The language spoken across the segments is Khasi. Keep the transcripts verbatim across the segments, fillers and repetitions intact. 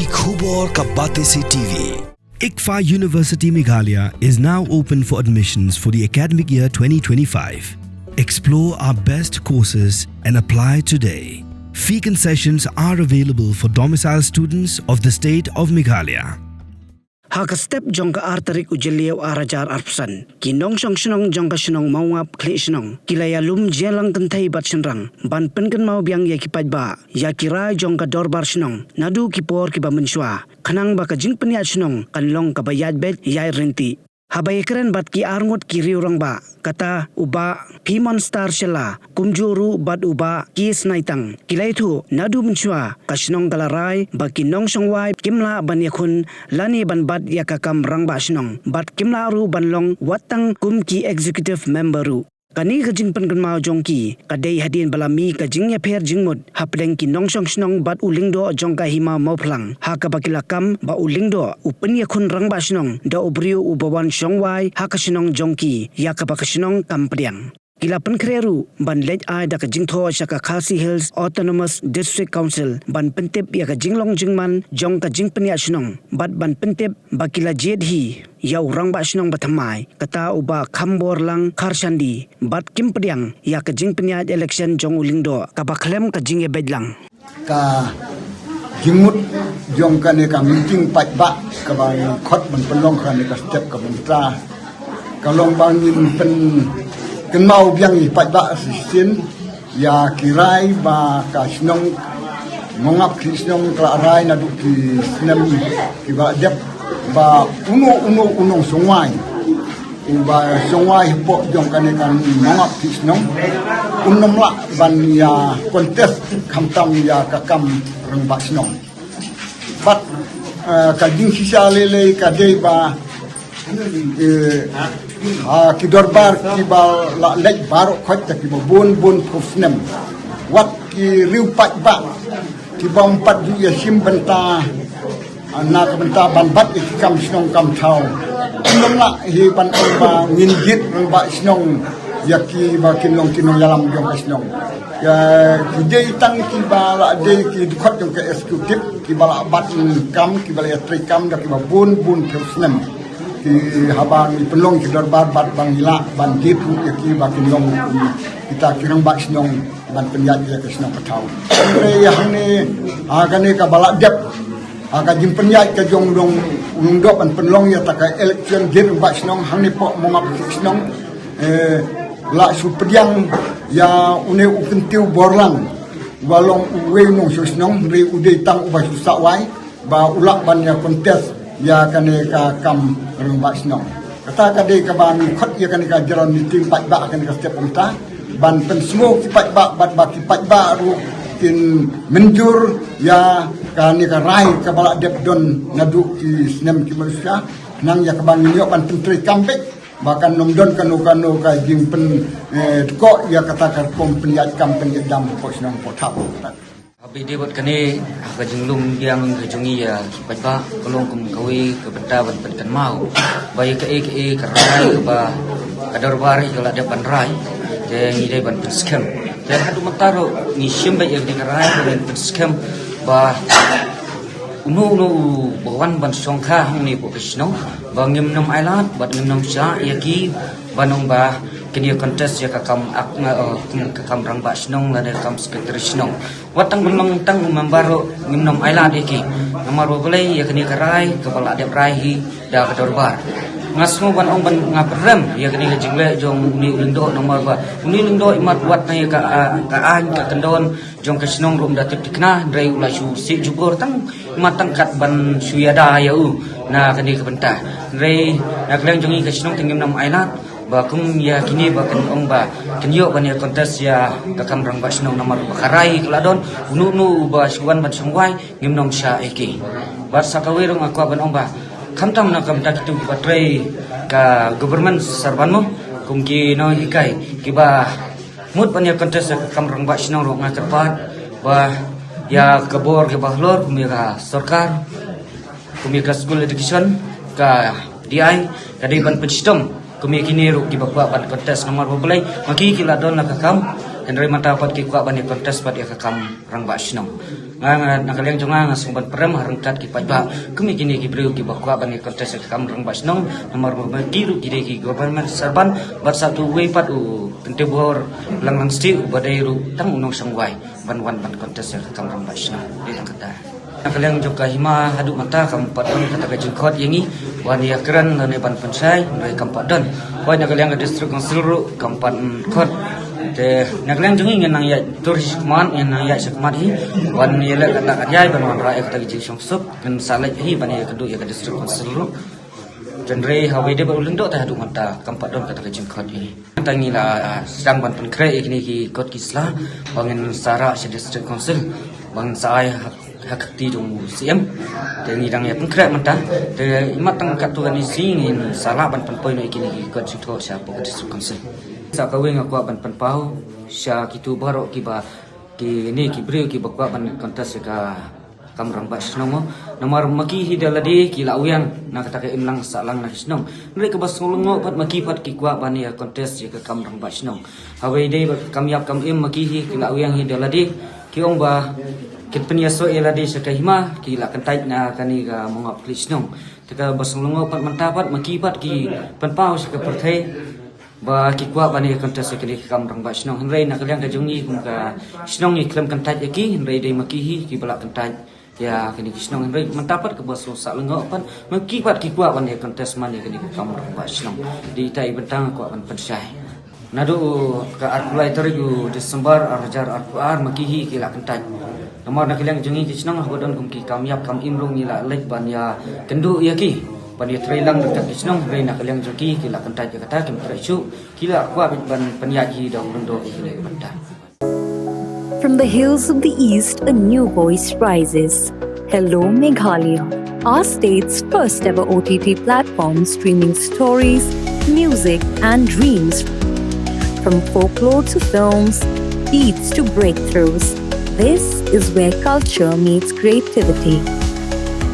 Khubor ka Batesi T V. ICFAI University Meghalaya is now open for admissions for the academic year twenty twenty-five. Explore our best courses and apply today. Fee concessions are available for domicile students of the state of Meghalaya. Ha ka step jong ka ar tarik u Jylliew ar hajar arphew san, ki nongshong shnong jong ka shnong Mawngap Khlieh Shnong ki la ïalum jingïalang kynthei bad shynrang ban pynkynmaw biang ïa ki paidbah ïa ki rai jong ka dorbar shnong naduh ki por kiba mynshuwa, khnang ba ka jingpynïaid shnong kan long kaba ïaid beit ïaid ryntih. Haba ïakren bad ki arngut ki riew rangbah, kata u Bah Phimonstar Shylla, kumjuh ruh bad u Bah K Snaitang, ki la ïathuh naduh mynshuwa ka shnong ka la rai ba ki nongshong wai kim lah ban ïakhun lane ban bat ïa ka kam rangbah shnong bad kim lah ruh ban long wat tang kum ki executive member ruh. Kane ka jingpynkynmaw jong ki ka dei hadien ba la mih ka jingïapher jingmut hapdeng ki nongshong shnong bad u lyngdoh jong ka hima Mawphlang, ha kaba ki la kam ba u lyngdoh u pynïakhun rangbah shnong da u briew uba wan shong wai ha ka shnong jong ki, ïa kaba ka shnong kam pdiang. Ki la pynkhreh ruh ban leit ai da ka jingthoh sha ka Khasi Hills Autonomous District Council ban pyntip ïa ka jinglong jingman jong ka jingpynïaid shnong bad ban pyntip ba ki la jied hi ïa u rangbah shnong ba thymmai, kata u Bah Khamborlang Kharshandi, bad kim pdiang ïa ka jingpynïaid election jong u lyngdoh kaba khlem ka jingïabeit lang. Ka jingmut jong kane ka meeting paidbah kaba ngi khot ban pynlong kane ka step ka mynta ka long ba ngin pynkynmaw biang ïa paidbah shisien ïa ki rai ba ka shnong Mawngap Khlieh Shnong ka la rai naduh ki snem kiba la dep ba uno uno u nongshong wai uba shong wai hapoh jong kane ka Mawngap Khlieh Shnong un ym lah ban ïa contest khamtam ïa ka kam rangbah shnong. Bad, eh, ka jingshisha lei lei ka dei ba, eh, ah, ki dorbar kiba la leit baroh khoit da kiba bun bun phew snem. Wat ki riew paidbah kiba ym pat ju ïashim bynta, ah, na ka bynta ban bat ïa ki kam shnong kam thaw. Kin ym lah hi ban ong ba ngin jied rangbah shnong ïa kiba kin long ki nongïalam jong ka shnong. Ïa ki dei tang kiba la dei ki dkhot jong ka executive kiba la bat kam kiba la ïatrei kam da kiba bun bun phew snem. Ki haba ngi pynlong ki dorbar bad ba ngi lah ban jied ruh ïa kiba kin long kita ki rangbah shnong ban pynïaid ïa ka shnong ka thaw. Hynrei ïa hangne, ah, kane kaba la dep, ah, ka jingpynïaid ka jong u lyngdoh ban pynlong ïa kata ka election jied rangbah shnong hangne hapoh Mawngap Khlieh Shnong, eh, la shu pdiang ïa une u Kyntiew Borlang uba long uwei u nongshong shnong, hynrei u dei tang uba shu sah wai ba u lah ban ïa contest ïa kane ka kam rangbah shnong. Kata ka dei kaba ngi khot ïa kane ka general meeting paidbah kane ka step mynta ban pynsngew ki paidbah bad ba ki paidbah ruh kin mynjur ïa kane ka rai kaba la dep don naduh ki snem ki mynshuwa, khnang ïa kaba ngin ïoh ban pyntreikam beit ba kan ym don kano kano ka jingpyn, eh, dkoh ïa kata ka rukom pynïaid kam pynïaid dam hapoh shnong hapoh thaw. Haba ïadei bad kane, ha ka jinglum biang ka jong ngi ïa ki paidbah ka long kum kawei ka bynta ban pynkynmaw ba ïa kaei kaei ka rai kaba ka dorbar ka la dep ban rai, te ngi dei ban pynskhem. Te haduh mynta ruh ngi shim beit ïa kane ka rai ban pynskhem ba uno uno uba wan ban shongkha hangne hapoh ka shnong ba ngim nym ailad bad ngim nym shah ïa ki ban ong ba kin ïa contest ïa ka kam ak, eh, ka kam rangbah shnong lane ka kam secretary shnong. Wat tang ban long tang u member ruh ngim nym ailad ïa ki. Namar ba balei ïa kane ka rai kaba la dep rai hi da ka dorbar. Nga sngew ban ong ban nga pyrem ïa kane ka jingleh jong une u lyngdoh namar ba une u lyngdoh imat wat na ïa ka, ah, ka aiñ ka kyndon jong ka shnong ruh ym da tip thikna, hynrei u la shu sih jubor tang imat tang kat ban shu ïada ïa u na kane ka bynta. Hynrei na ka liang jong ngi ka shnong te ngim nym ailad ba kum ïa kine ba kin ong ba kin ïoh ban ïa contest ïa ka kam rangbah shnong namar ba ka rai ka la don, uno uno uba shu wan ban shong wai ngim nym shah ïa ki. Bad sa kawei ruh nga kwah ban ong ba khamtam na ka bynta kito kiba trei ka government sar ban mo, kum ki nonghikai kiba mut ban ïa contest ïa ka kam rangbah shnong ruh nga kyrpad ba ïa ka bor kiba halor kum ïa ka sorkar, kum ïa ka school education, ka D I, ka dei ban pynshitom kum ïa kine ruh kiba kwah ban contest namar ba balei ma ki ki la don la ka kam Hynrei mynta pat ki kwah ban ïa contest pat ïa ka kam rangbah shnong. Nga, nga na ka liang jong nga nga sngewbha ban pyrem ha ryngkat ki paidbah kum ïa kine ki briew kiba kwah ban ïa contest ïa ka kam rangbah shnong. Namar ba ki ruh ki dei ki government servant bad sa tu wei pat u Kyntiew Bhor Langlang Siti uba dei ruh tang u nongshong wai ban wan ban contest ïa ka kam rangbah shnong. Dei tang kata. Na ka liang jong ka hima haduh mynta kam pat don kata ka jingkhot ïa ngi ban ïa kren lane ban pynshai, hynrei kam pat don. Hooid, na ka liang ka District Council ruh kam pat khot. Te na ka liang jong ngi ngin nang ïaid tur hi shakhmat, ngin nang ïaid shakhmat hi ban ïa leh kata ka jai ban wanrah ïa kata ka jingshongsuk, ngin sa leit hi ban ïa kynduh ïa ka District Council ruh. Hynrei ha kawei de ba u lyngdoh te haduh mynta kam pat don kata ka jingkhot ïa ngi. Mynta ngi la, ah, sdang ban pynkhreh ïa kine ki kot ki sla ba ngin sa rah sha District Council, ba ngin sa ai ha, ha ka kti jong u C M. Te ngi dang ïa pynkhreh mynta. Te imat tang katto katne sngi ngin sa lah ban pynpoi noh ïa kine ki kot jingthoh sha hapoh ka District Council. Sa kawei nga kwah ban pynpaw sha kito baroh kiba, kine ki briew kiba kwah ban contest ïa ka kam rangbah shnong mo. Namar ma ki hi da lade ki la wiang na kata ka imlang sahlang na ka shnong. Hynrei kaba sngewlyngngoh pat ma ki pat ki kwah ban ïa contest ïa ka kam rangbah shnong. Hawei dei ba kam ïap kam im ma ki hi ki la wiang hi da lade. Ki ong ba kin pynïasoh ïa lade sha ka hima, ki la kyntait na kane ka mongap khlieh shnong. Te kaba sngewlyngngoh pat mynta pat ma ki pat ki pynpaw sha ka pyrthei ba ki kwah ban ïa contest ïa kane ka kam rangbah shnong. Hynrei na ka liang ka jong ngi kum ka shnong ngi khlem kyntait ïa ki, hynrei dei ma ki hi kiba la kyntait ïa kane ka shnong. Hynrei mynta pat kaba sngewsah lyngngoh pat ma ki pat ki kwah ban ïa contest man ïa kane ka kam rangbah shnong. Dei ita i bynta nga kwah ban pynshai. Naduh ka arphew lai tarik u December ar hajar arphew ar ma ki hi ki la kyntait. Namar na ka liang jong ngi ki shnong haba don kum ki kam ïap kam im ruh ngi la leit ban ïa kynduh ïa ki ban ïa trei lang ryngkat ki shnong, hynrei na ka liang jong ki ki la kyntait ïa kata, kim treh shuh, ki la kwah beit ban pynïaid hi da u lyngdoh ïa kane ka bynta. From the hills of the East, a new voice rises. Hello Meghalaya, our state's first ever O T T platform streaming stories, music, and dreams. From folklore to films, beats to breakthroughs, this is where culture meets creativity.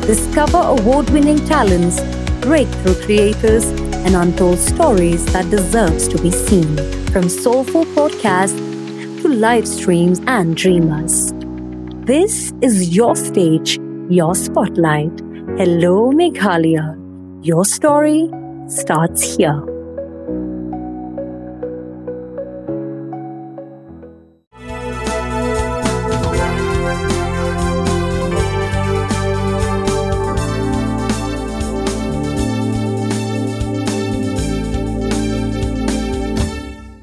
Discover award winning talents, breakthrough creators, and untold stories that deserves to be seen. From soulful podcasts to live streams and dreamers. This is your stage, your spotlight. Hello Meghalaya. Your story starts here.